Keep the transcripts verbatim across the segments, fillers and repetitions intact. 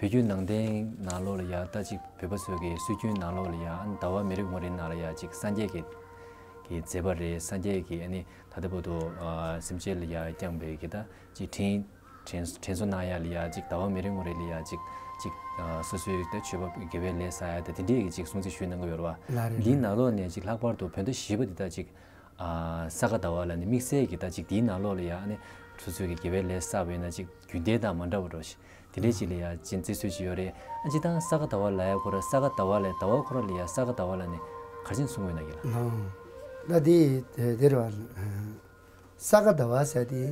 བོད་བརྒྱུད་ནང་བསྟན་ནང་ལོགས་ལ་ཡ་ད་ཅིག་བོད་པ་ཚོའི་གི་སྲོལ་རྒྱུན་ནང་ལོགས་ལ་ཡ་ཨ་ནི་ཟླ་བ་མི་རེ་ངོ་རེ་ནང་ལ་ཡ་ཅིག་སངས་རྒྱས་ཀྱི་གི་མཛད་པ་རེད། སངས་རྒྱས་ཀྱི་ཨ་ནི་ད་ལྟ་བར་དུ་ཨ་སེམས་ཅན་ལ་ཡ་བསྐྱངས་པའི་གི་ད་ཅིག་དྲིན་དྲན་དྲན་གསོ་གནང་ཡ་ལ་ཡ་ཅིག་ཟླ་བ་མི་རེ་ངོ་རེ་ལ་ཡ་ཅིག་ཅིག་ཨ་སོ་སོའི་ད་མཆོད་པ་དགེ་བའི་ལས་བསགས་ཡ་ད་དེ་འདྲའི་གི་ཅིག་སྲུང་བརྩི་ཞུས་གནང་གི་ཡོད་རེད་བ། ལགས་རེད། འདིའི་ནང་ལོགས་ནས་ཅིག་ལྷག་པར་དུ་བོད་ཟླ་བཞི་པ་འདི་ད་ཅིག་ཨ་ས་ག་ཟླ་བ་ལ་ནི་དམིགས་བསལ་གྱི་ད་ཅིག་དེའི་ནང་ལོགས་ལ་ཡ་ཨ་ནི་སོ་སོའི་གི་དགེ་བའི་ལས་བསགས་པ་ཡིན་ན་ཅིག་རྒྱུན་ལྡན་དང་མ་འདྲ་བ་འགྲོ་ཞིག་དེ་འདྲའི་ཅིག་ལ་ཡ་ཅིག་བརྩི་སྲོལ་ཅིག་ཡོད་རེད། ཨ་ཅི་ད་ས་ག་ཟླ་བ་ལ་ཡ་ཁོ་ར་ས་ག་ཟླ་བ་ལ་ཟླ་བ་ཁོ་ར་ལ་ཡ་ས་ག་ཟླ་བ་ལ་ནི་ག་རེ་བྱས་གསུང་གི་ཡོད་ན་གི་ལ། ལགས། ད་དེ་དེ་རེད་བ། ས་ག་ཟླ་བ་ཟེར་དེ་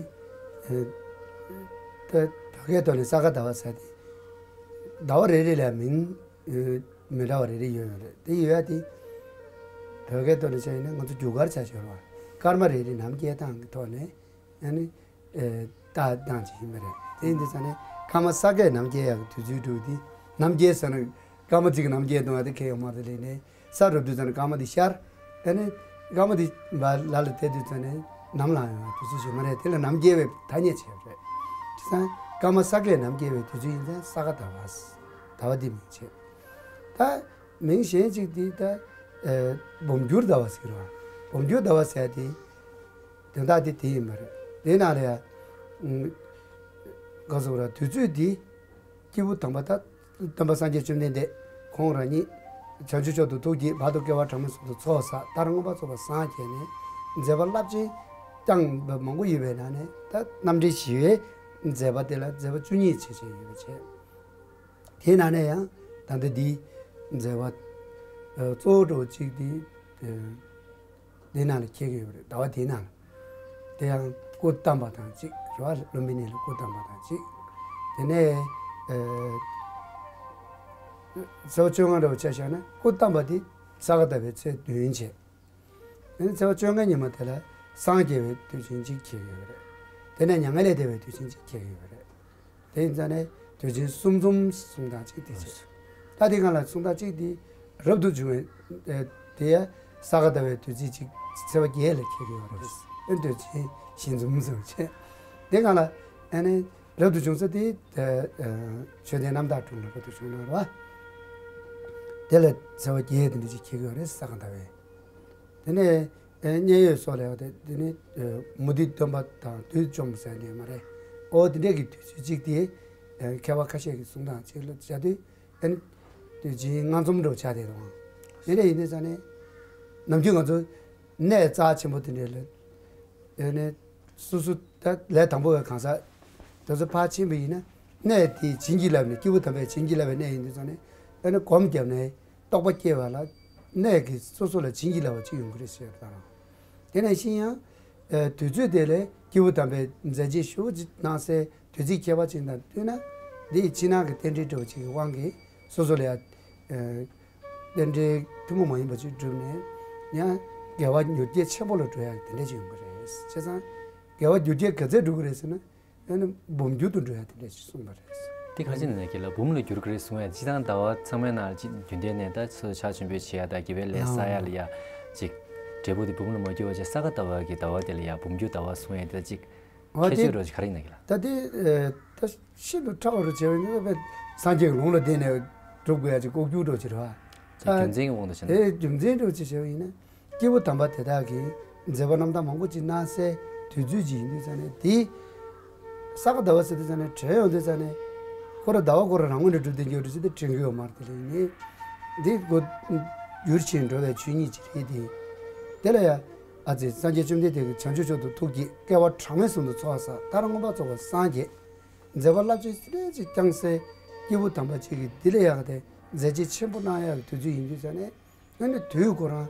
ད་བོད་སྐད་ཐོག་ནས་ས་ག་ཟླ་བ་ཟེར་དེ་ཟླ་བ་རེ་རེ་ལ་མིང་མི་འདྲ་བ་རེ་རེ་ཡོད་ཡོད་རེད། དེ་ཡོད་ཡ་དེ་བོད་སྐད་ཐོག་ནས་བྱས་ཡིན་ན་ང་ཚོ་རྒྱུ་སྐར་ཆ་ཞོར་བ་སྐར་མ་རེ་རེ་ནམ་རྒྱལ་སྟངས་ཀྱི་ཐོག་ནས་ཨ་ནི་ཨེ་ལྟ་སྟངས་ཅིག་ཡིན་པ་རེད། དེ་ཡིན་དུས་ཙང་ནས་སྐར་མ་ས་གས་ནམ་རྒྱལ་ཡག་གི་དུས་ཚོད་འགྲོ་དེ་ནམ་རྒྱལ་ཟེར་ན་སྐར་མ་གཅིག་གི་ནམ་རྒྱལ་གཏོང་བ་དེ་ཁེལ་ཡོད་མ་རེད། ལས་ནས་ས་རུབ་དུས་ཙང་ནས་སྐར་མ་དེ་ཤར། དེ་ནས་སྐར་མ་དེ་བ་ལ་ལ་བལྟས་དུས་ཙང་ནས་ནམ་ལངས་ཡོང་བ་དུས་ཚོད་ཞིག་མ་རེད། དེ་ལ་ནམ་རྒྱལ་བའི་ཐ་སྙད་བྱས་པ་རེད། བྱས་ཙང་སྐར་མ་ས་གས་ནམ་རྒྱལ་བའི་དུས་ཚོད་ཡིན་ཙང་ས་ག་ཟླ་བ། ཟླ་བ་འདི་མིང་བྱས། ད་མིང་གཞན་གཅིག་འདི་ད་ཨེ་འབུམ་འགྱུར་ཟླ་བ་ཟེར་བ། འབུམ་འགྱུར་ཟླ་བ་ཟེར་དེ་དོན་དག་དེ་དེ་ཡིན་པ་རེད། དེ་ནང་ལ་ཡ་ག་ཟེར་བ་ར་དུས་ཚོད་འདི་སྐྱེས་བུ་དམ་པ་ད་སྟོན་པ་སངས་རྒྱས་བཅོམ་ལྡན་འདས་ཁོང་རང་ཉིད་བྱང་ཆུབ་མཆོག་ཏུ་ཐུགས་བསྐྱེད་བར་དུ་དགེ་བ་གྲངས་མེད་གསུམ་དུ་ཚོགས་བསགས་མཐར་མངོན་པར་རྫོགས་པར་སངས་རྒྱས་ནས་མཛད་པ་རླབས་ཆེན་བསྐྱངས་པ་མང་པོ་ཡོད་པའི་ནང་ནས་ད་རྣམ་འདྲེན་ཞི་བའི་མཛད་པ་དེ་ལ་མཛད་པ་བཅུ་གཉིས་བྱས་བྱས་ཡོད་པ་བྱས། དེའི་ནང་ནས་ཡང་ད་ལྟ་འདིའི་མཛད་པ་ཨ་གཙོ་བོ་འདྲ་བོ་གཅིག་འདི་ཨ་འདི་ནང་ལ་འཁེལ་གྱི་ཡོད་རེད། ཟླ་བ་དེའི་ནང་ལ། དེ་ཡང་སྐུ་བལྟམས་པ་དང་གཅིག་རེད་བ། བློ་འབིན་གནས་ལ་སྐུ་བལྟམས་པ་དང་གཅིག་དེ་ནས་ཨ་ཚེས་པ་བཅོ་ལྔ་འདྲ་བོ་ཆ་བཞག་ན་སྐུ་བལྟམས་པ་དེ་ས་ག་ཟླ་བའི་ཚེས་བདུན་བྱས། དེ་ནས་ཚེས་པ་བཅོ་ལྔའི་ཉི་མ་དེ་ལ་སངས་རྒྱས་པའི་དུས་ཆེན་གཅིག་འཁེལ་ཡོད་རེད། དེ་ནས་མྱ་ངན་ལས་འདས་པའི་དུས་ཆེན་གཅིག་འཁེལ་ཡོད་རེད། དེ་ཡིན་ཙང་ནས་དུས་ཆེན་གསུམ་འཛོམས་གསུང་སྟངས་གཅིག་དེ་བྱས། ད་དེ་སྒང་ལ་གསུང་སྟངས་གཅིག་དེ་རབ་ཏུ་བྱུང་བའི་ཨེ་དེ་ཡ་ས་ག་ཟླ་བའི་དུས་ཚིགས་གཅིག་ཚེས་པ་བརྒྱད་ལ་འཁེལ་གྱི་ཡོད་རེད། ཨེ་དུས་ཆེན་བཞི་འཛོམས་གསུང་བྱས། དེ་སྒང་ལ་ཨ་ནི་རབ་ཏུ་བྱུང་ས་དེ་ཨེ་ཆོས་ལྡན་རྣམ་དག་སྒྲུང་ལ་རབ་ཏུ་བྱུང་ཡོད་རེད་བ། དེ་ལ་ཚེས་པ་བརྒྱད་དེ་འདྲ་ཅིག་འཁེལ་གྱི་ཡོད་རེད། ས་ག་ཟླ་བའི། དེ་ནས་ཨེ་མཉན་ཡོད་སོགས་ལ་ཡང་དེ་དེ་ནས་ཨེ་མུ་སྟེགས་སྟོན་པ་དང་བདུད་བཅོམ་ཟེར་ནས་མ་རེད། ཨོ་དེ་འདྲས་ཀྱི་དུས་ཚོད་གཅིག་དེ་ཨེ་མཁས་པ་ཁ་ཤས་ཀྱི་གསུང་སྟངས་གཅིག་ལ་བྱ་དུས་ཨེ་དུས་ཆེན་ལྔ་འཛོམས་འདྲ་བོ་ཆགས་བསྡད་འདུག་དེ་འདྲས་ཡིན་དུས་ཙང་ནས་ནམ་རྒྱུན་ང་ཚོ་གནས་རྩ་ཆེན་པོ་དེ་འདྲས་ལ་ཨེ་ནས་སོ་སོ་ད་ལས་དང་པོ་བའི་གང་ཟག་དེ་ཚོ་ཕར་ཕྱིན་པ་ཡིན་ན་གནས་དེ་བྱིན་གྱིས་བརླབས་ནས་སྐྱེས་བུ་དམ་པས་བྱིན་གྱིས་བརླབས་པའི་གནས་ཡིན་དུས་ཙང་ནས་ཨེ་ནས་སྒོམ་བརྒྱབ་ནས། རྟོགས་པ་སྐྱེ་བ་ལ་གནས་ཀྱི་སོ་སོ་ལ་བྱིན་གྱིས་བརླབས་པ་ཅིག་ཡོང་གི་རེད་ཟེར་བ་དང་། དེ་ནང་བཞིན་ཡང་ཨ་དུས་ཚོད་དེ་ལས་སྐྱེས་བུ་དམ་པའི་མཛད་རྗེས་ཞེ་པོ་ཅིག་གནང་སའི་དུས་ཚིགས་ཁྱད་པར་ཅན་དང་བསྟུན་ན་འདི་ཕྱི་ནང་གི་རྟེན་འབྲེལ་འདྲ་བོ་ཅིག་གི་དབང་གིས་སོ་སོ་ལ་ཡང་ཨ་རྟེན་འབྲེལ་ཐུན་མོང་མ་ཡིན་པ་ཅིག་བསྒྲུབས་ནས་ཡང་དགེ་བ་མྱུར་སྐྱེལ་ཆེན་པོ་ལ་འགྲོ་ཡག་དེ་འདྲ་ཅིག་ཡོང་གི་རེད། བྱས་ཙང་དགེ་བ་མྱུར་སྐྱེལ་ག་ཚད་འགྲོ་གི་རེད་ཟེར་ན། ཨ་ནི་འབུམ་འགྱུར་དུ་འགྲོ་ཡ་དེ་འདྲ་ཞིག་གསུངས་པ་རེད། དེ་ག་རེ་ཡིན་ན་གི་ལ་འབུམ་ལ་འགྱུར་གི་རེད་གསུང་ཡ་སྤྱིར་བཏང་ཟླ་བ་ཚང་མའི་ནང་ལ་ཅིག་རྒྱུན་ལྡན་ནས་ད་ཚོ་ཕྱག་མཆོད་འབུལ་བྱེད་ཡ་ད་དགེ་བའི་ལས་བསགས་ཡ་ལ་ཡ་ཅིག་འབྲས་བུ་དེ་འབུམ་ལ་མ་འགྱུར་བ་ཅིག་ས་ག་ཟླ་བ་གི་ཟླ་བ་དེ་ལ་ཡ་འབུམ་འགྱུར་ཟླ་བ་གསུང་ཡ་དེ་ཅིག་ཨོ་ཁྱད་དེ་ཆོས་རོ་ཅིག་ག་རེ་ཡིན་ན་གི་ལ། ད་དེ་ཨ་ད་ཤིན་ཏུ་ཕྲ་བ་རུ་བྱས་པ་ཡིན་ན་དཔེ་སངས་རྒྱས་ཀྱི་ལུང་ལ་བརྟེན་ནས་སྒྲུབ་དགོས་ཡ་ཅིག་ལྐོག་གྱུར་འགྲོ་ཅིག་རེད་བ། ད་རྒྱུ་མཚན་གྱི་དབང་དུ་བྱས་ན། དེ་རྒྱུ་མཚན་འགྲོ་ཅིག་བྱས་པ་ཡིན་ན། སྐྱེས་བུ་དམ་པ་དེ་དག་གིས་མཛད་པ་རྣམ་དག་མང་པོ་ཅིག་གནང་སའི་དུས་ཚོད་ཅིག་ཡིན་དུས་ཙང་ནས་དེ་ས་ག་ཟླ་བ་ཟེར་དུས་ཙང་ནས་དྲན་ཡོང་དུས་ཙང་ནས་ཁོ་ར་ཟླ་བ་ཁོ་ར་རང་ངོས་ནས་སྒྲུབ་བསྡད་ཀྱི་ཡོད་རེད་ཟེར་ཏེ་དྲན་གྱི་ཡོད་མ་རེད། དེ་ལས་ངས་འདི་སྒོ་འགྱུར་ཕྱིན་འགྲོ་བའི་ཆོས་ཉིད་ཅིག་རེད་དེ། དེ་ལ་ཡ་ཨ་ཙི་སངས་རྒྱས་བཅོམ་ལྡན་འདས་ཀྱིས་བྱང་ཆུབ་མཆོག་ཏུ་ཐུགས་བསྐྱེད་བསྐལ་པ་གྲངས་མེད་གསུམ་དུ་ཚོགས་བསགས་མཐར་མངོན་པར་རྫོགས་པར་སངས་རྒྱས། མཛད་པ་རླབས་ཆེན་སྲིད་ལས་ཅིག་བསྐྱངས་སའི་སྐྱེས་བུ་དམ་པ་ཅིག་གིས་འདི་ལས་ཡག་སྟེ་མཛད་རྗེས་ཆེན་པོ་གནང་ཡག་གི་དུས་ཚོད་ཡིན་དུས་ཙང་ནས། ཨ་ནི་དུས་ཁོ་རང་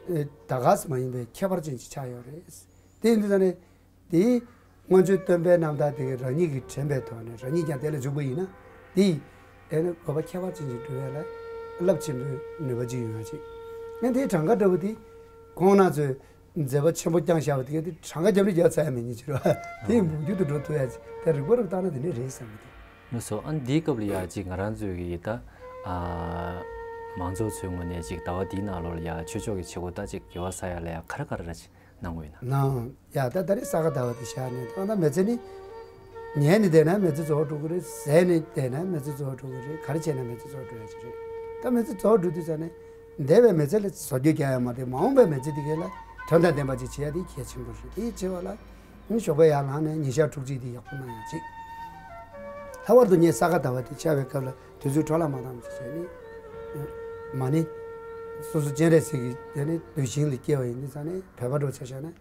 ཨེ་ད་ག་ས་མ་ཡིན་པའི་ཁྱད་པར་ཅན་ཅིག་ཆགས་ཡོད་རེད། དེ་ཡིན་དུས་ཙང་ནས་དེའི་སྔོན་བྱོན་སྟོན་པའི་རྣམ་ཐར་དེ་ག་རང་ཉིད་ཀྱིས་དྲན་པའི་ཐོག་ནས་རང་ཉིད་ཀྱང་དེ་ལ་འཇུག་པ་ཡིན་ན་དེ་ཡིས་ཨེ་ནི་གོ་བ་ཁྱད་པར་ཅན་ཅིག་འགྲུབ་ཡ་ལ་རླབས་ཆེན་པོའི་ནུས་པ་ཅིག་ཡོང་ཡ་ཅིག་ཨ་ནི་དེའི་གྲངས་ཀ་འདྲ་བོ་དེ་ཁོང་རྣམ་ཚོས་མཛད་པ་ཆེན་པོ་བསྐྱངས་བཞག་པ་དེ་ག་དེ་གྲངས་ཀ་རྒྱབ་ནས་རྒྱག་ཚར་ཡ་མེད་མཁན་ཅིག་རེད་བ། དེ་ཡིས་འབུམ་འགྱུར་དུ་འགྲོ་ཐུབ་ཡ་ཅིག་ད་རིག་པ་རུ་བཏང་ན་དེ་འདྲས་རེད་བསམ་གི་འདུག་ལགས་སོ། ཨ་ནི་འདིའི་སྐབས་ལ་ཡ་ཅིག་ང་རང་ཚོའི་གི་ད་ཨ་མང་ཚོགས་ཚོའི་ངོས་ནས་ཅིག་ཟླ་བ་འདིའི་ནང་ལོགས་ལ་ཡ་ཆོས་ཕྱོགས་ཀྱི་བྱེད་སྒོ་ད་ཅིག་དགེ་བ་བསགས་ཡ་ལ་ཡ་ག་རེ་ག་རེ་ར་ཅིག་གནང་དགོས་ཡིན་ན། གནང་ཡ་ད་ད་རེས་ས་ག་ཟླ་བ་དེ་བཞག་ནས་ད་ད་མི་ཚེ་ནི་ ཉལ་ནས་བསྡད་ན་མི་ཚེ་རྫོགས་འགྲོ་གི་རེད། ཟས་ནས་བསྡད་ན་མི་ཚེ་རྫོགས་འགྲོ་གི་རེད། ག་རེ་བྱས་ན་མི་ཚེ་རྫོགས་འགྲོ་ཡ་ཅིག་རེད། ད་མི་ཚེ་རྫོགས་འགྲོ་དུས་ཙ་ནས་འདས་པའི་མི་ཚེ་ལ་བཟོ་བཅོས་རྒྱག་ཡ་མ་རེད། མ་འོངས་པའི་མི་ཚེ་དེ་ག་ལ་དོན་དང་ལྡན་པ་ཅིག་བྱེད་ཡ་དེ་གལ་ཆེན་པོ་རེད། དེ་བྱེད་པ་ལ་ནི་ཞོགས་པ་ཡར་ལངས་ནས་ཉིན་ཞག་དྲུག་ཅུ་དེ་ཡག་པོ་གནང་ཡ་ཅིག་ལྷག་པར་དུ་ངས་ས་ག་ཟླ་བ་དེ་ཆགས་པའི་སྐབས་ལ་དུས་ཚོད་འཕྲོ་བརླག་མ་བཏང་བ་བྱས་ནས་མ་ཎི་སོ་སོ་སྤྱན་རས་གཟིགས་ཀྱི་དེ་ནི་གདུལ་ཞིང་ལ་སྐྱེ་བ་ཡིན་དུས་ཙ་ནས་བོད་པ་འདྲ་བོ་ཆ་བཞག་ན།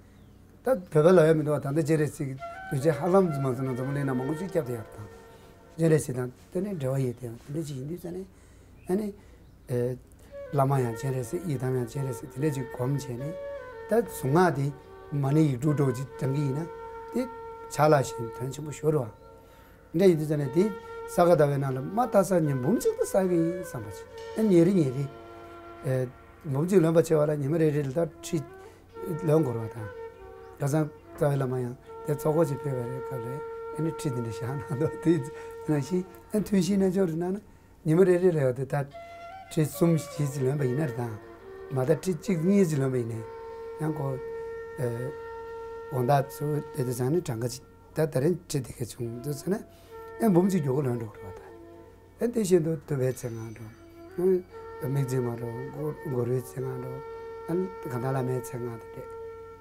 ད་བོད་པ་ལ་ཡོད་མི་འདུག་བ། ད་ལྟ་སྤྱན་རས་གཟིགས་ཀྱི་གདུལ་བྱ་ཧ་ལམ་མ་ཟེར་ན་འཛམ་བུ་གླིང་ན་མང་པོ་ཅིག་སྐྱབས་དེ་ཡར་བཏང་། སྤྱན་རས་གཟིགས་དང་དེ་ནས་འབྲེལ་བ་ཡོད་དེ་དེ་འདྲ་ཅིག་ཡིན་དུས་ཙ་ནས་ཨ་ནི། ཨེ། བླ་མ་ཡང་སྤྱན་རས་གཟིགས། ཡི་དམ་ཡང་སྤྱན་རས་གཟིགས། དེ་འདྲ་ཅིག་སྒོམ་བྱས་ནས་ད་གཟུངས་སྔགས་དེ་མ་ཎི་ཡིག་དྲུག་འདྲ་བོ་ཅིག་བགྲང་གི་ཡིན་ན་དེ་ཕྱག་ལག་བཞིན་དོན་ཆེན་པོ་ཞེ་པོ་རེད་བ། འདྲ་ཡིན་དུས་ཙ་ནས་དེ་ས་ག་ཟླ་བའི་ནང་ལ་མ་མཐའ་ས་ཉིན་འབུམ་གཅིག་ཏུ་བསགས་ཀྱི་ཡིན་བསམ་པ་ཅིག་ཨ་ཉིན་རེ་ཉིན་རེ། ཨེ། འབུམ་གཅིག་ལོན་པ་བྱས་པ་ལ་ཉི་མ་རེ་རེ་ལ་ད་ཁྲི་ལོན་དགོས་རེད་བ་དང་། ཁ་སང་རྩ་བའི་བླ་མ་ཡང་དེ་ཚོགས་འཁོར་ཅིག་ཕེབས་པ་རེད། སྐབས་རེ་ཨ་ནི་ཁྲི་དེ་འདྲ་བཞག་གནང་འདུག་དེ་ནང་བཞིན་ཨ་ཐུན་བཞིའི་རྣལ་འབྱོར་རེ་གནང་ན་ཉི་མ་རེ་རེ་ལ་ཡང་དེ་ད་ཁྲི་གསུམ་བཞི་ཅིག་ལོན་པ་ཡིན་ན་རེད་དང་། མ་ད་ཁྲི་གཅིག་གཉིས་ཅིག་ལོན་པ་ཡིན་ན་ཡང་ཁོ། ཨེ། དགོང་དག་ཚུར་དེ་དུས་ཙང་ནས་གྲངས་ཀ་ཅིག་ད་ད་རིང་ཁྲི་དེ་ག་བྱུང་འདུག་ཟེར་ན་ཨེ་འབུམ་གཅིག་མགྱོགས་པོ་ལོན་འགྲོ་གི་རེད་བ་ད། ཨེ་དེ་བཞིན་དུ་བསྡུ་བའི་ཚེ་སྔ་འགྲོ། ཨེ་དམིགས་བརྩེ་མ་འགྲོ། གུ་གུ་རུའི་ཚེ་སྔ་འགྲོ། ཨེ་གང་དག་བླ་མའི་ཚེ་སྔ་དེ་འདྲས།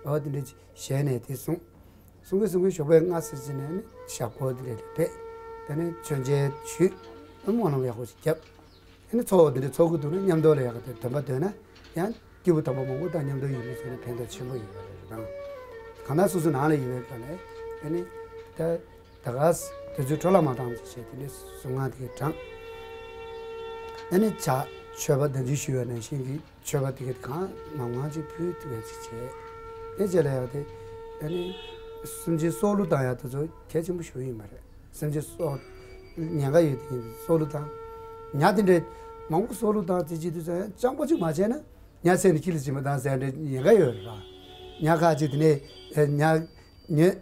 འོ་དེ་འདྲས་ཞལ་ནས་དེ་གསུངས། གསུང་གི་གསུང་གི་ཞོགས་པའི་སྔ་ཕྱི་ཅིག་ནས་ནི་ཞབས་སྐོར་དེ་འདྲས་ལ་ཕེབས། དེ་ནས་མཆོད་མཇལ་ཞུས། སྨོན་ལམ་ཡག་པོ་ཞིག་བརྒྱབ། ཨེ་ནི་ཚོགས་འདི་འདྲས་ཚོགས་ཀྱི་འདུག་ན་མཉམ་དུ་ལ་ཡག་གི་དོན་པ་འདོན་ན་ཡང་སྐྱེས་བུ་དམ་པ་མང་པོ་དང་མཉམ་དུ་ཡོད་མི་ཚོ་ནི་ཕན་ཐོགས་ཆེན་པོ་ཡོད་པ་རེད་དང་། གང་ལྟར་སོ་སོ་ནང་ལ་ཡོད་པའི་སྐབས་ལ་ཨེ་ནི་ད། ད་ག་ས་དུས་ཚོད་འཕྲོ་བརླག་མ་བཏང་ཅིག་བྱས་དེ་འདྲའི་གཟུངས་སྔགས་དེ་གའི་བགྲང་། ཨ་ནི་ཇ་མཆོད་པ་ཟླ་མཇུག་ཞུ་བ་ནང་བཞིན་གྱི་མཆོད་པ་དེ་གའི་གང་མང་མང་ཅིག་ཕུལ་ཐུབ་ཡ་ཅིག་བྱས། དེ་རྗེས་ལ་ཡང་དེ་ཨ་ནི་སེམས་ཅན་སྲོག་བླུ་བཏང་ཡ་དེ་ཚོ་གལ་ཆེན་པོ་ཞིག་ཡིན་པ་རེད། སེམས་ཅན་སྲོག་ཉེན་ཁ་ཡོད་དེ་སྲོག་བླུ་བཏང་། ཉ་དེ་འདྲའི་མང་པོ་སྲོག་བླུ་བཏང་ཅིག་བྱེད་དུས་ཙང་སྤྱང་པོ་ཅིག་མ་བྱས་ན་ཉ་བསད་ནས་ཁྱི་ལ་སྦྱིན་པ་བཏང་ཟེར་ཡ་འདྲའི་ཉེན་ཁ་ཡོད་རེད་པ། ཉ་ཁ་ཅིག་དེ་ནས་ཉ། ཉོས།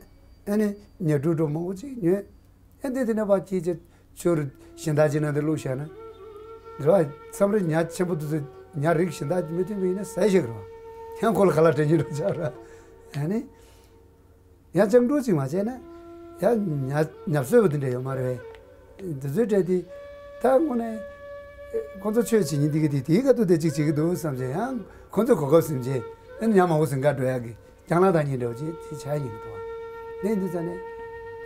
ཨ་ནི་ཉ་གྲུ་གྲུ་མང་པོ་ཅིག་ཉོས། ཨ་འདི་དེ་ནས་ཕར་ཁྱི་ཅིག་ཆུར་གཞན་དག་ཅིག་ནང་དུ་བླུགས་བཞག་ན། རེད་བ། མཚམས་རེ་ཉ་ཆེན་པོ་དེ་ཚོ་ཉ་རིགས་གཞན་དག་མི་མཐུན་པ་ཡིན་ན་ཟ་ཤེས་ཀྱི་རེད་བ། ཡང་ཁོ་ལ་ཁ་ལག་སྤྲད་སྙིང་འདོད་ཆགས་ར། ཨ་ནི་ཡང་སྤྱང་གྲུང་ཅིག་མ་བྱས་ན་ཡང་ཉ་ཉ་གསོད་པ་དེ་འདྲ་ཡོད་མ་རེད་བས། འདི་ཚོའི་གྲས་དེ་ད་དངོས་གནས་ཁོ་ཚོ་ཆོས་བྱེད་མཁན་དེ་ག་དེ་དེའི་ཁ་ཐུག་དེ་ཅིག་བྱེད་ཀྱི་འདུག་བསམ་བྱས་ཡང་ཁོ་ཚོ་གོ་སྐབས་ཟིན་བྱས་ཨ་ནི་ཉ་མང་པོ་ཟིན་ག་འགྲོ་ཡག་གི་རྒྱང་ལ་དང་གཉིས་འདྲ་བོ་ཅིག་དེ་ཆགས་ཡིན་འདུག་བ། ལན་འདི་ཙ་ནས་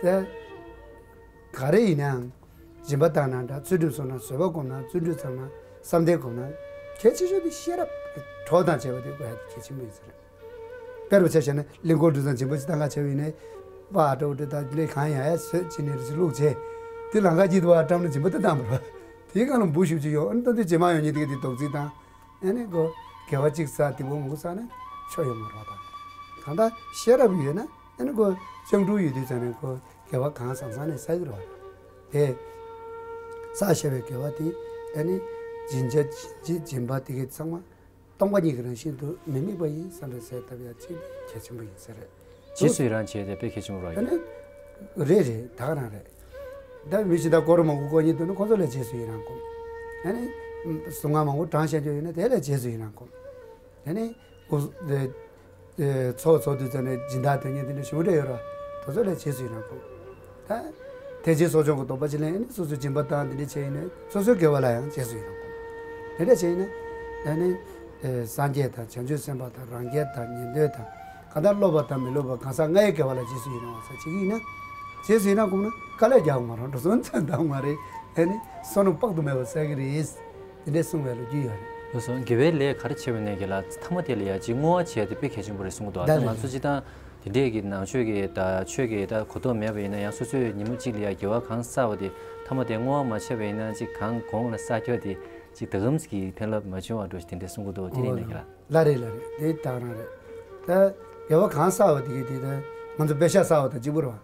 ད་ག་རེ་ཡིན་ནའང་སྦྱིན་པ་བཏང་ན་འདྲ། ཚུལ་ཁྲིམས་སྲུང་ན། བཟོད་པ་སྒོམ་ན། བརྩོན་འགྲུས་བརྩམས་ན། བསམ་གཏན་སྒོམ་ན། གལ་ཆེ་ཤོས་དེ་ཤེས་རབ་ཀྱི་གྲོགས་དང་བྱས་པ་དེ་དགོས་ཡ་དེ་གལ་ཆེན་པོ་ཡིན་ས་རེད། དཔེར་བྱས་བྱས་ན་གླིང་སྐོར་འགྲོ་ཙང་སྦྱིན་པ་ཅིག་བཏང་ག་བྱས་པ་ཡིན་ནའི་པ་ཨ་འདྲ་བོ་འདྲ་ད་ལས་གང་ཡང་ཡ་བཟོས་ཅི་ནས་རེ་ཅིག་བླུགས་བྱས་དེ་ལམ་ཁ་དཀྱིལ་དུ་བ་བཀྲམ་ན་སྦྱིན་པ་དེ་བཏང་བ་རེད། དེའི་སྒང་ལ་འབུ་ཞེ་པོ་ཅིག་ཡོད། ཨ་ནི་ད་དུང་རྗེས་མ་ཡོང་མཁན་དེ་ག་དེ་རྡོག་རྫིས་བཏང་། ཨ་ནི་ཁོ་དགེ་བ་གཅིག་བསགས་དེ་བོ་མུ་བསགས་ན་ཆོ་ཡོད་མ་རེད་བ་དང་། གང་ལྟར་ཤེས་རབ་ཡོད་ན་ཨ་ནི་ཁོ་སྤྱང་གྲུང་ཡོད་དུས་ཙང་ནས་ཁོ་དགེ་བ་གང་བཟང་བཟང་ནས་བསགས་ཀྱི་རེད་བ། དེ་བསགས་བཞག་པའི་དགེ་བ་དེ་ཨ་ནི་སྦྱིན་བྱ་སྦྱིན་བྱེད་སྦྱིན་པ་དེ་གའི་ཚང་མ་སྟོང་པ་ཉིད་ཀྱི་རང་བཞིན་དུ་མི་དམིགས་པ་ཡིན་བསམ་པའི་སེམས་བཏབ་ཡ་གཅིག་དེ་གལ་ཆེན་པོ་ཡིན་ས་རེད། རྗེས་སུ་ཡི་རང་བྱེད་དེ་དཔེ་གལ་ཆེན་པོ་རེད། ཨ་ནི་རེད་རེད། ད་ག་རང་རེད། ད་མི་གཞན་དག་སྐོར་མང་པོ་སྐོར་མཁན་འདུག་ན་ཁོ་ཚོ་ལ་རྗེས་སུ་ཡི་རང་སྒོམ། ཨ་ནི་གཟུངས་སྔགས་མང་པོ་བགྲངས་བཞག་རྒྱུ་ཡོད་ན་དེ་ལ་རྗེས་སུ་ཡི་རང་སྒོམ། ཨ་ནི་འུ་དེ་དེ་ཚོགས་ཚོགས་དུས་ཙམ་ནས་སྦྱིན་བདག་དོན་གཉེར་དེ་འདྲ་ཞུ་འདྲ་ཡོད་ར། དེ་ཚོ་ལ་རྗེས་སུ་ཡི་རང་སྒོམ། ད་ཐེག་ཆེན་གསོ་སྦྱོང་གི་སྡོམ་པ་ཅིག་ལེན་ཨ་ནི་སོ་སོའི་སྦྱིན་པ་བཏང་དེ་འདྲ་བྱས་ཡིན་ན་སོ་སོའི་དགེ་བ་ལ་ཡང་རྗེས་སུ་ཡི་རང་སྒོམ། དེ་འདྲ་བྱས་ཡིན་ན་ཨ་ནི་སངས་རྒྱས་དང་བྱང་ཆུབ་སེམས་དཔའ་དང་རང་རྒྱལ་དང་ཉན་ཐོས་དང་། གང་ལྟར་སློབ་པ་དང་མི་སློབ་པ་གང་ཟག་ལྔ་ཡི་དགེ་བ་ལ་རྗེས་སུ་ཡི་རང་བ་ས་བྱེད་ཀྱི་ཡིན་ན། རྗེས་སུ་ཡི་རང་སྒོམ་ན་དཀའ་ལས་རྒྱག་དགོས་མ་རེད། འགྲོ་སོང་ཙམ་འདང་མ་རེད། ཨ་ནི་བསོད་ནམས་དཔག་ཏུ་མེད་པ་བསགས་ཀྱི་རེད། དེ་འདྲས་གསུངས་པའི་ལོ་རྒྱུས་ཡོད་རེད། ལགས་སོ། དགེ་བའི་ལས་ག་རེ་བྱས་པ་ནས་དགེ་ལ་ཐ་མ་དེ་ལ་ཡ་གཅིག་བསྔོ་བ་བྱས་ཏེ་དཔེ་གལ་ཆེན་པོ་རེད་གསུངས་འདུག་ད་ང་ཚོ་སྤྱིར་བཏང་དེ་འདྲས་ཀྱི་ནང་ཆོས་ཀྱི་ད་ཆོས་ཀྱི་ད་གོ་རྟོགས་མེད་པ་ཡིན་ན་ཡང་སོ་སོས་ཉིན་མོ་གཅིག་ལ་ཡ་དགེ་བ་གང་བསགས་པ་དེ་ཐ་མ་དེ་བསྔོ་བ་མ་བྱས་པ་ཡིན་ན་གཅིག་གང་གོང་ལ་བསགས་རྒྱུ་དེ་གཅིག་ད་གམ་གྱི་ཕན་རླབས་མ་བྱུང་བ་འགྲོ་ཞིག་དེ་འདྲས་གསུང་གི་འདུག་དེ་རིང་ནས་དགེ་ལ། ལགས་རེད་ལགས་རེད། དེ་ད་ག་རང་རེད། ད་དགེ་བ་གང་བསགས་པ་དེ་གི་དེ་ད་ང་ཚོ་པེ་ཤག་བསགས་པ་དང་གཅིག་པ་རེད་བ།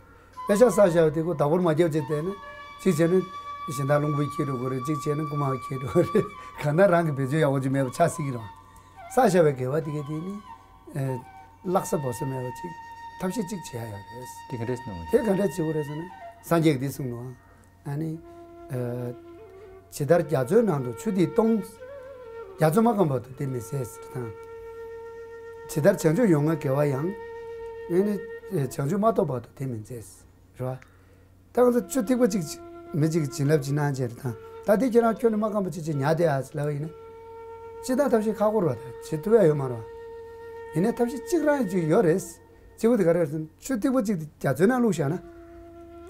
པེ་ཤག་བསགས་བཞག་པ་དེ་ཁོ་བདག་པོར་མ་བརྒྱབ་ཅེས་བལྟས་ན་གཅིག་བྱས་ན་གཞན་དག་རླུང་བུས་འཁྱེར་འགྲོ་དགོས་རེད། གཅིག་བྱས་ན་རྐུ་མས་འཁྱེར་འགྲོ་གི་རེད། གང་ལྟར་རང་གི་བེད་སྤྱོད་ཡག་པོ་ཅིག་མེད་པ་ཆགས་སྲིད་ཀྱི་རེད་བ། བསགས་བཞག་པའི་དགེ་བ་དེ་གས་དེ་ནི་ཨེ་བརླག་ས་བོར་ས་མེད་པ་ཅིག་ཐབས་ཤེས་གཅིག་བྱེད་ཡ་ཡོད་རེད། དེ་ག་འདྲས་སྣང་བ། དེ་ག་འདྲས་བྱེད་དགོས་རེད་ཟེར་ན་སངས་རྒྱས་ཀྱིས་འདི་གསུངས་ནོ། ཨ་ནི། ཨ། ཇི་ལྟར་རྒྱ་མཚོའི་ནང་དུ་ཆུ་ཐིགས་སྟོང་། རྒྱ་མཚོ་མ་སྐམ་བར་དུ་དེ་མི་ཟད་ཟེར་དང་། ཇི་ལྟར་བྱང་ཆུབ་ཡོངས་བསྔོའི་དགེ་བ་ཡང་། ཨ་ནི། བྱང་ཆུབ་མ་ཐོབ་བར་དུ་དེ་མི་མཛད་ཟེར་བ། ད་ང་ཚོ་ཆུ་ཐིགས་པ་གཅིག་མི་གཅིག་གི་བྱིན་རླབས་ཅིག་གནང་བྱས་རེད་དང་། ད་དེ་ཁྱེད་རང་ཁྱོད་ནི་མ་ཁམས་པ་ཅིག་ཅིག་ཉར་བསྡད་ཨ་ཟེར་ལབ་པ་ཡིན་ན། ཅི་ལྟར་ཐབས་ཤེས་ཁག་པོ་རེད་བ། ད་བྱེད་ཐུབ་ཡ་ཡོད་མ་རེད་བ། ཡིན་ནའི་ཐབས་ཤེས་གཅིག་རང་ཡང་ཅིག་ཡོད་རེད། གཅིག་པོ་དེ་ག་རེ་རེད་ཟེར་ན། ཆུ་ཐིགས་པ་གཅིག་དེ་རྒྱ་མཚོའི་ནང་བླུགས་བཞག་ན།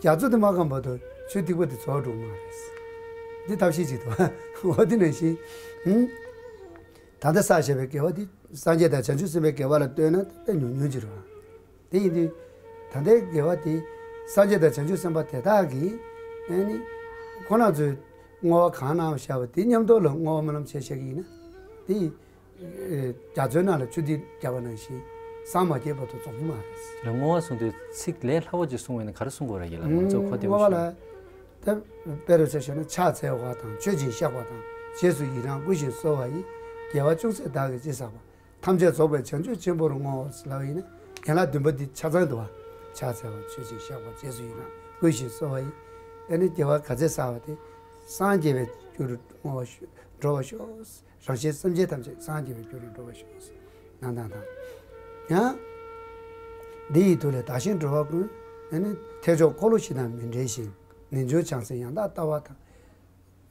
རྒྱ་མཚོ་དེ་མ་སྐམ་བར་དུ་ཆུ་ཐིགས་པ་དེ་རྫོགས་འགྲོ་གི་མ་རེད། འདི་ཐབས་ཤེས་གཅིག་འདུག་བ། འོ་དེ་ནང་བཞིན། ཧུམ། ད་ལྟ་བསགས་བཞག་པའི་དགེ་བ་དེ་སངས་རྒྱས་དང་བྱང་ཆུབ་སེམས་དཔའི་དགེ་བ་ལ་ལྟོས་ན་དཔེ་ཉུང་ཉུང་ཅིག་རེད་བ། དེ་ཡིན་དུས། ད་ལྟའི་དགེ་བ་དེ་སངས་རྒྱས་དང་བྱང་ཆུབ་སེམས་དཔའ་དེ་དག་གིས་ཨ་ནི་ཁོང་རྣམ་ཚོས་བསྔོ་བ་གང་གནང་བཞག་པ་དེ་མཉམ་དུ་ལ་བསྔོ་བ་སྨོན་ལམ་བྱས་བཞག་གི་ཡིན་ན། དེ་ཡིས་རྒྱ་མཚོའི་ནང་ལ་ཆུ་ཐིགས་བརྒྱབ་པ་ནང་བཞིན་སངས་མ་རྒྱས་བར་དུ་རྫོགས་ཀྱི་མ་རེད། ལ་བསྔོ་བ་གསུང་དུས་ཚིག་ལས་སླ་བོ་ཅིག་གསུང་བས་ན་ག་རེ་གསུང་དགོས་རེད་ཡིན་ལ། ང་ཚོ་གོ་བདེ་བོ་བསྔོ་བ་ཞིག་ལ་ད་དཔེ་རུ་ཆ་བཞག་ན་ཕྱག་འཚལ་བ་དང་མཆོད་ཅིང་བཤགས་པ་དང་རྗེས་སུ་ཡི་རང་བསྐུལ་ཞིང་གསོལ་བ་ཡིས། དགེ་བ་ཅུང་ཟད་བདག་གིས་ཅི་བསགས་པ། ཐམས་ཅད་རྫོགས་པའི་བྱང་ཆུབ་ཆེན་པོར་བསྔོ། ལབ་ཡིན་ན། ཡན་ལག་བདུན་པོ་འདི་ཆ་ཚང་འདུག་བ། ཕྱག་འཚལ་བ་མཆོད་ཅིང་བཤགས་པ་རྗེས་སུ་ཡི་རང་བསྐུལ་ཞིང་གསོལ་བ་ཡིས། ཨ་ནི་དགེ་བ་ག་ཚད་བསགས་པ་དེ་སངས་རྒྱས་པའི་རྒྱུ་རུ་བསྔོ་བ་ཤོག་འགྲོ་བར་ཤོག་རང་གཞན་སེམས་ཅན་ཐམས་ཅད་སངས་རྒྱས་པའི་རྒྱུ་རུ་འགྲོ་བར་ཤོག་གནང་སྟངས་དང་། ཡང་། འདི་ཡི་མཐུ་ལས་བདག་གཞན་འགྲོ་བ་ཀུན། ཨ་ནི་ཐེག་མཆོག་འཁོར་ལོ་བཞི་དང་མི་འབྲལ་ཞིང་། ངེས་འབྱུང་བྱང་སེམས་ཡང་དག་ལྟ་བ་དང་།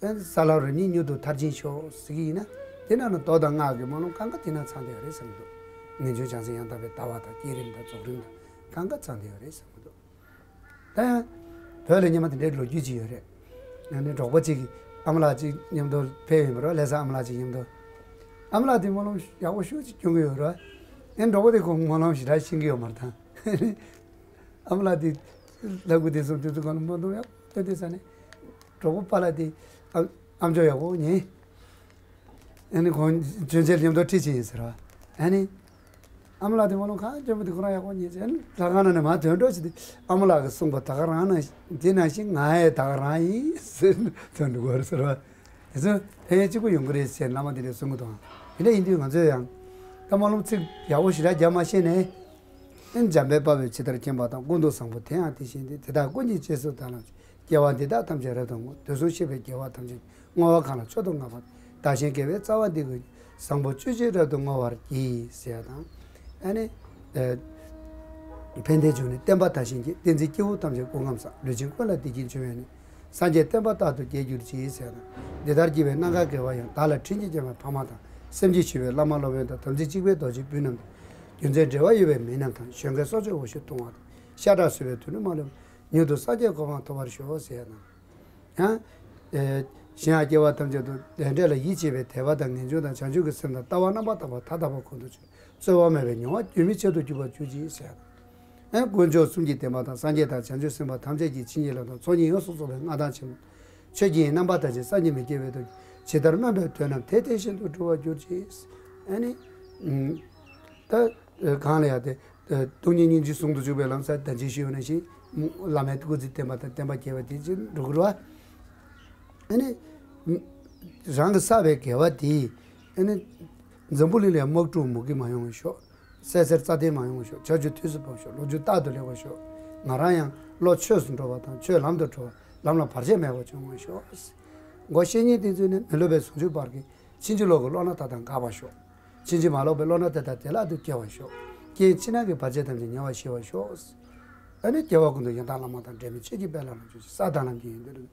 ཨེ། ས་ལམ་རིམ་གཉིས་མྱུར་དུ་མཐར་ཕྱིན་ཤོག་ཟེར་གྱི་ཡིན་ན། དེ་ནང་ན་མདོ་དང་སྔགས་ཀྱི་སྨོན་ལམ་གང་ག་དེ་ནང་ཚང་བསྡད་ཡོད་རེད་བསམ་གྱི་འདུག་ངེས་འབྱུང་བྱང་སེམས་ཡང་དག་པའི་ལྟ་བ་དང་བསྐྱེད་རིམ་དང་རྫོགས་རིམ་དང་གང་ག་ཚང་བསྡད་ཡོད་རེད་བསམ་གྱི་འདུག་ད་ཡང་། བོད་ལ་སྔོན་མ་དེ་འདྲའི་ལོ་རྒྱུས་ཅིག་ཡོད་རེད། ཡང་ན་འགྲོགས་པོ་གཅིག་གིས་ཨ་མ་ལགས་གཅིག་མཉམ་དུ་ཕེབས་ཡོད་པ་རེད། ལྷ་ས་ཨ་མ་ལགས་གཅིག་མཉམ་དུ། ཨ་མ་ལགས་དེ་སྨོན་ལམ་ཡག་པོ་ཞེ་པོ་ཅིག་སྐྱོན་གྱི་ཡོད་རེད། ཨེ། འགྲོགས་པོ་དེ་ཁོང་སྨོན་ལམ་ཞེ་དྲག་ཤེས་ཀྱི་ཡོད་མ་རེད་ད། ཨ་མ་ལགས་དེ་ལྷ་སྐུ་དེ་སོང་དུས་ཚོད་གང་ལ་མ་གཏོང་ཡག་པོ་དེ་ས་ནས། གྲོགས་པོ་པཱ་ལགས་དེ་ཨ་ཨམ་ཅོག་ཡག་པོ་ཉན། ཨ་ནི་ཁོང་ཆོས་མཇལ་མཉམ་དུ་ཁྲིད་ཕྱིན་ཡིན་ཟེར་བ། ཨ་ནི་ཨ་མ་ལགས་དེ་སྨོན་ལམ་གང་སྐྱོན་པོ་དེ་ཁོ་རང་ཡག་པོ་ཉན་ཟེར། ཨ་ནི་ལྷ་ཁང་ནང་ནས་མར་ཐོན་འགྲོ་ཟེར་དུས་ཨ་མ་ལགས་ཀྱིས་གསུངས་པ་ད་ག་རང་ན་དེ་ནང་བཞིན་ང་ཡང་ད་ག་རང་ཡིན་ཟེར་ཐོན་འགྲོ་གི་རེད་ཟེར་བ། དེ་ཚོ་ཕན་ཡོན་གཅིག་པུ་ཡོང་གི་རེད་ཟེར་བླ་མ་དེ་འདྲས་གསུང་གི་འདུག་དེ་འདྲ་ཡིན་དུས་ང་ཚོས་ཡང་ད་སྨོན་ལམ་ཚིག་ཡག་པོ་ཞེ་དྲག་རྒྱབ་མ་ཤེས་ནས། ཨེ། འཇམ་དཔལ་དཔའ་བོས་ཇི་ལྟར་མཁྱེན་པ་དང་། ཀུན་ཏུ་བཟང་པོ་དེ་ཡང་དེ་བཞིན་ཏེ། དེ་དག་ཀུན་གྱི་རྗེས་སུ་བདག་སློབ་ཅིང་། དགེ་བ་འདི་དག་ཐམས་ཅད་རབ་ཏུ་བསྔོ། དུས་གསུམ་གཤེགས་པའི་རྒྱལ་བ་ཐམས་ཅད་ཀྱིས། བསྔོ་བ་གང་ལ་མཆོག་ཏུ་བསྔགས་པ་དང་། བདག་གཞན་དགེ་བའི་རྩ་བ་འདི་ཀུན་ཀྱང་། བཟང་པོ་སྤྱོད་ཕྱིར་རབ་ཏུ་བསྔོ་བར་བགྱི། ཟེར་ཡ་དང་། ཨ་ནི། ཨེ། ཕན་བདེའི་འབྱུང་གནས་བསྟན་པ་དར་ཞིང་རྒྱས། བསྟན་འཛིན་སྐྱེ་བོ་ཐམས་ཅད་སྐུ་ཁམས་བཟང་། ལུས་ཅན་ཀུན་ལ་བདེ་སྐྱིད་འབྱུང་བའི་གནས། སངས་རྒྱས་བསྟན་པ་རྟག་ཏུ་རྒྱས་གྱུར་ཅིག། ཟེར་ཡ་དང་། འདི་ལྟར་བགྱིས་པའི་རྣམ་དཀར་དགེ་བ་ཡང་། བདག་ལ་དྲིན་ཅན་སྐྱེས་པའི་ཕ་མ་དང་། སེམས་ཅན་ཞི་བའི་བླ་མ་སློབ་དཔོན་དང་། དམ་ཚིག་གཅིག་པའི་རྡོ་རྗེ་སྤུན་རྣམས་དང་། རྒྱུ་མཚན་འབྲེལ་བ་ཡོད་པའི་མི་རྣམས་དང་། གཞན་ཕན་སྲོག་གཅོད་འོ་ཞིག་འཐུང་བ་དང་། ཤ་ཁྲག་གསོད་པའི་དུད་འགྲོ་མ་ལུས་པ། མྱུར་དུ་སངས་རྒྱས་གོ་འཕང་ཐོབ་པར་ཤོག། ཟེར་ཡ་དང་། ཡང་། ཨེ། གཞན་ཡང་སྐྱེ་བ་ཐམས་ཅད་དུ་བདེ་འབྲས་ལ་ཡིད་ཆེས་པའི་དད་པ་དང་ངེས་འབྱུང་དང་བྱང་ཆུབ་ཀྱི་སེམས་དང་ལྟ་བ་རྣམ་པར་དག་པ་མཐའ་དག་པ་ཁོང་དུ་ཆུད། རྩོལ་བ་མེད་པའི་མྱོང་བ་རྒྱུན་མི་འཆད་དུ་གྱུར་པར་གྱུར་ཅིག། ཟེར་ཡ་དང་། ཡང་དཀོན་མཆོག་གསུམ་གྱི་བསྟན་པ་དང་། སངས་རྒྱས་དང་བྱང་ཆུབ་སེམས་དཔའ་ཐམས་ཅད་ཀྱི་བྱིན་གྱིས་བརླབས་དང་། ཚོགས་གཉིས་ཡོངས་སུ་རྫོགས་པའི་མངའ་ཐང་ཆེན་པོ། ཆོས་ཀྱི་དབྱིངས་རྣམ་པར་དག་ཅིང་བསམ་གྱིས་མི་ཁྱབ་པའི་སྟོབས་ཀྱིས། ཇི་ལྟར་སྨོན་པའི་དོན་རྣམས་དེ་དེ་བཞིན་དུ་འགྲུབ་པར་གྱུར་ཅིག། ཨ་ནི། ད། གང་ལ་ཡང་དེ། སྟོང་ཉིད་སྙིང་རྗེ་ཟུང་དུ་འཇུག་པའི་ལམ་སར་བདག་འཛིན་ཞུས་ཡོད་ནང་བཞིན། བླ་མའི་སྐུ་ཚེ་བརྟན་པ་དང་བསྟན་པ་རྒྱས་པ་དེ་ཅིག་འགྲོ་གི་རེད་བ། ཨ་ནི། རང་གིས་བསགས་པའི་དགེ་བ་དེ། ཨ་ནི། འཛམ་བུ་གླིང་ལ་དམག་འཁྲུག་མུ་གེ་མ་ཡོང་བ་ཤོག། བསད་གསེར་རྩ་བརྟན་མ་ཡོང་བ་ཤོག། ཆར་ཆུ་དུས་སུ་འབབ་ཤོག། ལོ་རྒྱུས་རྟག་ཏུ་ལེགས་པ་ཤོག། ང་རང་ཡང་བློ་ཆོས་སུ་འགྲོ་བ་དང་ཆོས་ལམ་དུ་འགྲོ་བ། ལམ་ལ་བར་ཆད་མེད་པ་བྱུང་བ་ཤོག། མགོ་བཤེས་གཉེན་དེ་ཚོས་ནི་མི་སློབ་པའི་ཟུང་འཇུག་བར་གྱི། ཕྱིན་ཅི་ལོག་གི་བློ་སྣ་དག་དང་འགགས་པར་ཤོག། ཕྱིན་ཅི་མ་ལོག་པའི་བློ་སྣ་དེ་དག་བདེ་བླག་ཏུ་སྐྱེ་བར་ཤོག། རྐྱེན་ཕྱི་ནང་གི་བར་ཆད་ཐམས་ཅད་ཉེ་བར་ཞི་བར་ཤོག། ཨ་ནི་སྐྱེ་བ་ཀུན་ཏུ་ཡང་དག་བླ་མ་དང་འབྲལ་མེད་ཆོས་ཀྱི་དཔལ་ལ་ལོངས་སྤྱོད་ཅིང་ས་དང་ལམ་གྱི་ཡོན་ཏན་རུ།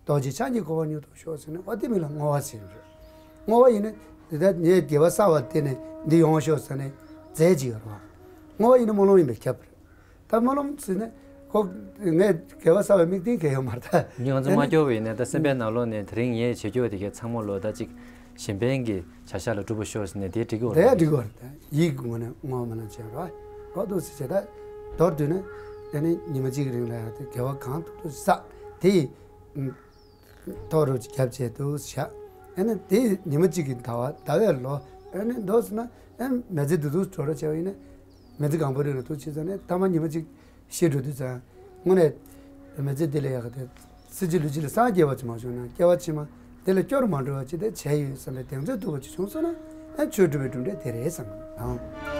རྡོ་རྗེ་འཆང་གི་གོ་འཕང་མྱུར་ཐོབ་ཤོག་ཟེར་ནས། འོ་དེ་མིན་ལ་བསྔོ་བ་ཟེར་གྱི་རེད། བསྔོ་བ་ཡིན་ན་དེ་ལྟར་ངས་དགེ་བ་བསགས་པ་དེ་ནས་འདི་ཡོང་བ་ཤོག་ཟེར་ནས་རྫས་ཅིག་ཡོད་རེད་བ། བསྔོ་བ་ཡིན་ན་སྨོན་ལམ་ཡིན་པས་ཁྱབ་པ་རེད། ད་སྨོན་ལམ་ཟེར་ནས་ཁོ་ངས་དགེ་བ་བསགས་པའི་དམིགས་རྟེན་གང་ཡང་ཡོད་མ་རེད་ད། ངས་ང་ཚོ་མ་སྐྱོར་བ་ཡིན་ན་ད་སེམས་པའི་ནང་ལོགས་ནས་དེ་རིང་ངས་བྱེད་རྒྱུ་དེ་གའི་ཚང་མ་ལོ་ད་ཅིག་གཞན་ཕན་གྱི་བྱ་བཞག་ལ་འགྲུབ་པ་ཤོག་ཟེར་ནས་དེ་འགྲིག་གི་ཡོད་རེད། དེ་འགྲིག་གི་ཡོད་རེད། ད་ཡིད་ཀྱི་ངོས་ནས་བསྔོ་བ་སྨོན་ལམ་བྱས་རོགས། འོ་འདུག་ཟེར་བྱས། ད་མདོར་བསྡུས་ན་དེ་ནི་ཉི་མ་གཅིག་གི་རིང་ལ་ཡང་དེ་དགེ་བ་གང་ཐུབ་ཐུབ་བསགས། དེ་ཡིས་ཐོག་རུ་རྒྱབ་བྱས་འདུག་བཞག། ཨ་ནི་དེ་ཉི་མ་གཅིག་གི་ཟླ་བ་ཟླ་བའི་ལོ། ཨ་ནི་འདུག་ཟེར་ན། ཨ་མི་ཚེ་འདི་འདུག་འགྲོ་རོགས་བྱས་པ་ཡིན་ན། མི་ཚེ་གང་པོ་རིང་ལ་འདུག་བྱས་ཙང་ནས་ཐ་མ་ཉི་མ་གཅིག་ཤི་འགྲོ་དུས་ཙང་། དངོས་གནས་མི་ཚེ་འདི་ལས་ཡག་གི་དེ། སྲིད་ཕྱི་ལུས་ཕྱི་ལ་སངས་རྒྱས་པ་ཅིག་མ་བྱུང་ན་སྐྱེ་བ་ཕྱི་མ་འདི་ལས་སྐྱོ་རུ་མ་འགྲོ་བ་ཅིག་དེ་བྱས་ཡོད་བསམ་པའི་གདེང་ཚོད་ཐུབ་པ་ཅིག་བྱུང་སོང་ན། ཨ་ཆོས་སྒྲུབ་པའི་གྲུབ་འབྲས་དེ་རེད་བསམ་གི་འདུག་ཨང་།